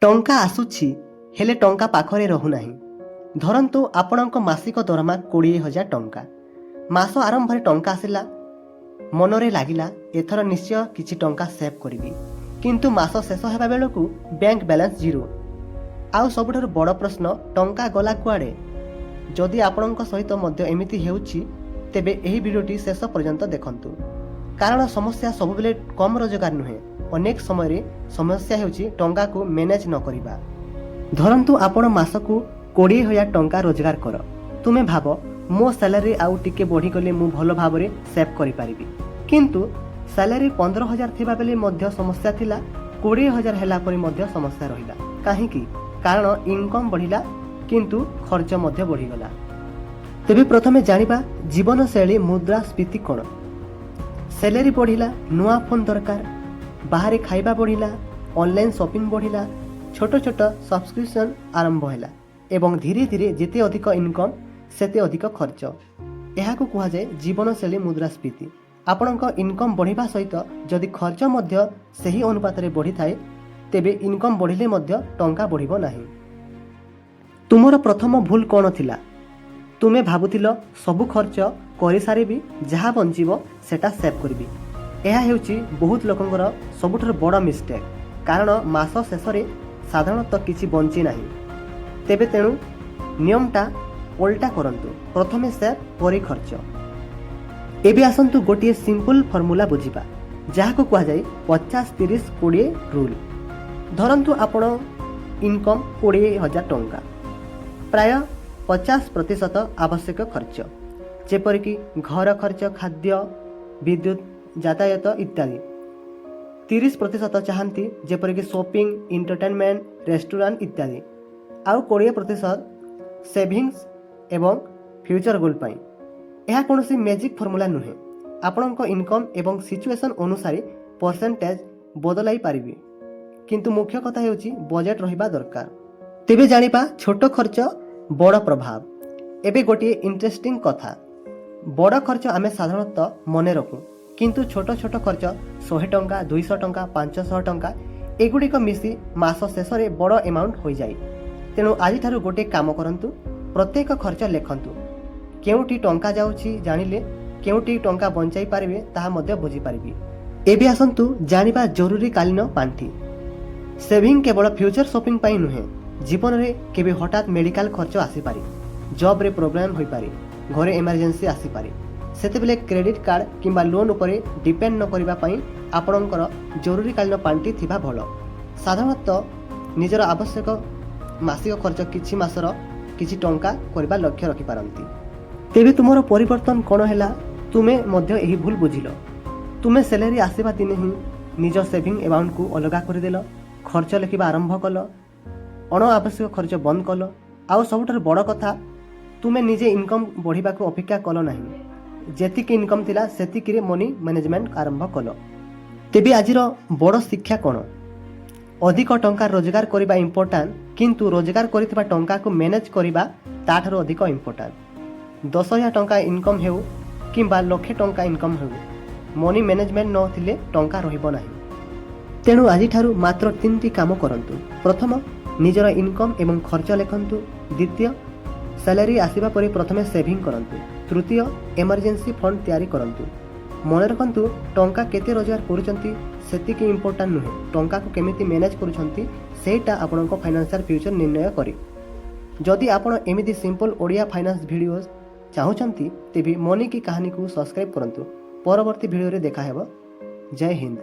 ଟଙ୍କା ଆସୁଛି, ହେଲେ ଟଙ୍କା ପାଖରେ ରହୁନାହିଁ। ଧରନ୍ତୁ, ଆପଣଙ୍କ ମାସିକ ଦରମା 20,000 ଟଙ୍କା। ମାସ ଆରମ୍ଭରେ ଟଙ୍କା ଆସିଲା। ମନରେ ଲାଗିଲା, ଏଥର ନିଶ୍ଚୟ କିଛି ଟଙ୍କା ସେଭ୍ କରିବି। କିନ୍ତୁ ମାସ ଶେଷ ହେବା ବେଳକୁ ବ୍ୟାଙ୍କ ବାଲାନ୍ସ ଜିରୋ। ଆଉ ସବୁଠାରୁ ବଡ଼ ପ୍ରଶ୍ନ, ଟଙ୍କା ଗଲା କୁଆଡ଼େ? ଯଦି ଆପଣଙ୍କ ସହିତ ମଧ୍ୟ ଏମିତି ହେଉଛି, ତେବେ ଏହି ଭିଡ଼ିଓଟି ଶେଷ ପର୍ଯ୍ୟନ୍ତ ଦେଖନ୍ତୁ। କାରଣ ସମସ୍ୟା ସବୁବେଳେ କମ୍ ରୋଜଗାର ନୁହେଁ, ଅନେକ ସମୟରେ ସମସ୍ୟା ହେଉଛି ଟଙ୍କାକୁ ମ୍ୟାନେଜ୍ ନ କରିବା। ଧରନ୍ତୁ, ଆପଣ ମାସକୁ 20,000 ଟଙ୍କା ରୋଜଗାର କର। ତୁମେ ଭାବ, ମୋ ସାଲାରୀ ଆଉ ଟିକେ ବଢ଼ିଗଲେ ମୁଁ ଭଲ ଭାବରେ ସେଭ୍ କରିପାରିବି। କିନ୍ତୁ ସାଲାରୀ 15,000 ଥିବାବେଳେ ମଧ୍ୟ ସମସ୍ୟା ଥିଲା, 20,000 ହେଲା ପରେ ମଧ୍ୟ ସମସ୍ୟା ରହିଲା। କାହିଁକି? କାରଣ ଇନକମ୍ ବଢ଼ିଲା, କିନ୍ତୁ ଖର୍ଚ୍ଚ ମଧ୍ୟ ବଢ଼ିଗଲା। ତେବେ ପ୍ରଥମେ ଜାଣିବା ଜୀବନଶୈଳୀ ମୁଦ୍ରାସ୍ଫୀତି କ'ଣ। ସାଲାରୀ ବଢ଼ିଲା, ନୂଆ ଫୋନ୍ ଦରକାର, ବାହାରେ ଖାଇବା ବଢ଼ିଲା, ଅନଲାଇନ୍ ସପିଂ ବଢ଼ିଲା, ଛୋଟ ଛୋଟ ସବସ୍କ୍ରିପସନ୍ ଆରମ୍ଭ ହେଲା ଏବଂ ଧୀରେ ଧୀରେ ଯେତେ ଅଧିକ ଇନକମ୍, ସେତେ ଅଧିକ ଖର୍ଚ୍ଚ। ଏହାକୁ କୁହାଯାଏ ଜୀବନଶୈଳୀ ମୁଦ୍ରାସ୍ଫୀତି। ଆପଣଙ୍କ ଇନକମ୍ ବଢ଼ିବା ସହିତ ଯଦି ଖର୍ଚ୍ଚ ମଧ୍ୟ ସେହି ଅନୁପାତରେ ବଢ଼ିଥାଏ, ତେବେ ଇନକମ୍ ବଢ଼ିଲେ ମଧ୍ୟ ଟଙ୍କା ବଢ଼ିବ ନାହିଁ। ତୁମର ପ୍ରଥମ ଭୁଲ କ'ଣ ଥିଲା? ତୁମେ ଭାବୁଥିଲ, ସବୁ ଖର୍ଚ୍ଚ କରିସାରିବି, ଯାହା ବଞ୍ଚିବ ସେଟା ସେଭ୍ କରିବି। ଏହା ହେଉଛି ବହୁତ ଲୋକଙ୍କର ସବୁଠାରୁ ବଡ଼ ମିଷ୍ଟେକ୍। କାରଣ ମାସ ଶେଷରେ ସାଧାରଣତଃ କିଛି ବଞ୍ଚେ ନାହିଁ। ତେବେ ତେଣୁ ନିୟମଟା ଓଲଟା କରନ୍ତୁ। ପ୍ରଥମେ ସେଭ୍, ପରେ ଖର୍ଚ୍ଚ। ଏବେ ଆସନ୍ତୁ ଗୋଟିଏ ସିମ୍ପଲ୍ ଫର୍ମୁଲା ବୁଝିବା, ଯାହାକୁ କୁହାଯାଏ 50 30 20 ରୁଲ୍। ଧରନ୍ତୁ, ଆପଣ ଇନକମ୍ 20,000 ଟଙ୍କା। ପ୍ରାୟ 50% ଆବଶ୍ୟକ ଖର୍ଚ୍ଚ, ଯେପରିକି ଘର ଖର୍ଚ୍ଚ, ଖାଦ୍ୟ, ବିଦ୍ୟୁତ, ଯାତାୟାତ ଇତ୍ୟାଦି। 30% ଚାହାନ୍ତି, ଯେପରିକି ସପିଂ, ଏଣ୍ଟରଟେନମେଣ୍ଟ, ରେଷ୍ଟୁରାଣ୍ଟ ଇତ୍ୟାଦି। ଆଉ 20% ସେଭିଙ୍ଗସ୍ ଏବଂ ଫ୍ୟୁଚର ଗୋଲ୍ ପାଇଁ। ଏହା କୌଣସି ମ୍ୟାଜିକ୍ ଫର୍ମୁଲା ନୁହେଁ। ଆପଣଙ୍କ ଇନକମ୍ ଏବଂ ସିଚୁଏସନ୍ ଅନୁସାରେ ପରସେଣ୍ଟେଜ୍ ବଦଳାଇ ପାରିବେ। କିନ୍ତୁ ମୁଖ୍ୟ କଥା ହେଉଛି ବଜେଟ୍ ରହିବା ଦରକାର। ତେବେ ଜାଣିବା ଛୋଟ ଖର୍ଚ୍ଚ ବଡ଼ ପ୍ରଭାବ। ଏବେ ଗୋଟିଏ ଇଣ୍ଟରେଷ୍ଟିଂ କଥା। ବଡ଼ ଖର୍ଚ୍ଚ ଆମେ ସାଧାରଣତଃ ମନେ ରଖୁ, କିନ୍ତୁ ଛୋଟ ଛୋଟ ଖର୍ଚ୍ଚ, 100 ଟଙ୍କା, 200 ଟଙ୍କା, 500 ଟଙ୍କା, ଏଗୁଡ଼ିକ ମିଶି ମାସ ଶେଷରେ ବଡ଼ ଏମାଉଣ୍ଟ ହୋଇଯାଏ। ତେଣୁ ଆଜିଠାରୁ ଗୋଟିଏ କାମ କରନ୍ତୁ। ପ୍ରତ୍ୟେକ ଖର୍ଚ୍ଚ ଲେଖନ୍ତୁ। କେଉଁଠି ଟଙ୍କା ଯାଉଛି ଜାଣିଲେ କେଉଁଠି ଟଙ୍କା ବଞ୍ଚାଇ ପାରିବେ, ତାହା ମଧ୍ୟ ବୁଝିପାରିବେ। ଏବେ ଆସନ୍ତୁ ଜାଣିବା ଜରୁରୀକାଳୀନ ପାଣ୍ଠି। ସେଭିଂ କେବଳ ଫ୍ୟୁଚର ସପିଂ ପାଇଁ ନୁହେଁ। ଜୀବନରେ କେବେ ହଠାତ୍ ମେଡ଼ିକାଲ ଖର୍ଚ୍ଚ ଆସିପାରେ, ଜବ୍ରେ ପ୍ରୋବ୍ଲେମ୍ ହୋଇପାରେ, ଘରେ ଏମର୍ଜେନ୍ସି ଆସିପାରେ। ସେତେବେଳେ କ୍ରେଡ଼ିଟ୍ କାର୍ଡ଼ କିମ୍ବା ଲୋନ୍ ଉପରେ ଡିପେଣ୍ଡ ନ କରିବା ପାଇଁ ଆପଣଙ୍କର ଜରୁରୀକାଳୀନ ପାଣ୍ଠି ଥିବା ଭଲ। ସାଧାରଣତଃ ନିଜର ଆବଶ୍ୟକ ମାସିକ ଖର୍ଚ୍ଚ କିଛି ମାସର କିଛି ଟଙ୍କା କରିବା ଲକ୍ଷ୍ୟ ରଖିପାରନ୍ତି। ତେବେ ତୁମର ପରିବର୍ତ୍ତନ କ'ଣ ହେଲା? ତୁମେ ମଧ୍ୟ ଏହି ଭୁଲ ବୁଝିଲ। ତୁମେ ସାଲାରୀ ଆସିବା ଦିନେ ହିଁ ନିଜ ସେଭିଂ ଆମାଉଣ୍ଟକୁ ଅଲଗା କରିଦେଲ। ଖର୍ଚ୍ଚ ଲେଖିବା ଆରମ୍ଭ କଲ। ଅଣ ଆବଶ୍ୟକ ଖର୍ଚ୍ଚ ବନ୍ଦ କଲ। ଆଉ ସବୁଠାରୁ ବଡ଼ କଥା, ତୁମେ ନିଜେ ଇନକମ୍ ବଢ଼ିବାକୁ ଅପେକ୍ଷା କଲ ନାହିଁ। ଯେତିକି ଇନକମ୍ ଥିଲା, ସେତିକିରେ ମନି ମ୍ୟାନେଜମେଣ୍ଟ ଆରମ୍ଭ କଲ। ତେବେ ଆଜିର ବଡ଼ ଶିକ୍ଷା କ'ଣ? ଅଧିକ ଟଙ୍କା ରୋଜଗାର କରିବା ଇମ୍ପୋର୍ଟାଣ୍ଟ, କିନ୍ତୁ ରୋଜଗାର କରିଥିବା ଟଙ୍କାକୁ ମ୍ୟାନେଜ୍ କରିବା ତାଠାରୁ ଅଧିକ ଇମ୍ପୋର୍ଟାଣ୍ଟ। 10,000 ଟଙ୍କା ଇନକମ୍ ହେଉ କିମ୍ବା ଲକ୍ଷେ ଟଙ୍କା ଇନକମ୍ ହେଉ, ମନି ମ୍ୟାନେଜମେଣ୍ଟ ନଥିଲେ ଟଙ୍କା ରହିବ ନାହିଁ। ତେଣୁ ଆଜିଠାରୁ ମାତ୍ର ତିନିଟି କାମ କରନ୍ତୁ। ପ୍ରଥମ, ନିଜର ଇନକମ୍ ଏବଂ ଖର୍ଚ୍ଚ ଲେଖନ୍ତୁ। ଦ୍ୱିତୀୟ, ସାଲାରୀ ଆସିବା ପରେ ପ୍ରଥମେ ସେଭିଂ କରନ୍ତୁ। ତୃତୀୟ, ଏମର୍ଜେନ୍ସି ଫଣ୍ଡ ତିଆରି କରନ୍ତୁ। ମନେ ରଖନ୍ତୁ, ଟଙ୍କା କେତେ ରୋଜଗାର କରୁଛନ୍ତି ସେତିକି ଇମ୍ପୋର୍ଟାଣ୍ଟ ନୁହେଁ, ଟଙ୍କାକୁ କେମିତି ମ୍ୟାନେଜ୍ କରୁଛନ୍ତି, ସେଇଟା ଆପଣଙ୍କ ଫାଇନାନ୍ସିଆଲ ଫ୍ୟୁଚର ନିର୍ଣ୍ଣୟ କରେ। ଯଦି ଆପଣ ଏମିତି ସିମ୍ପଲ୍ ଓଡ଼ିଆ ଫାଇନାନ୍ସ ଭିଡ଼ିଓ ଚାହୁଁଛନ୍ତି, ତେବେ ମନି କି କାହାଣୀକୁ ସବସ୍କ୍ରାଇବ୍ କରନ୍ତୁ। ପରବର୍ତ୍ତୀ ଭିଡ଼ିଓରେ ଦେଖାହେବ। ଜୟ ହିନ୍ଦ।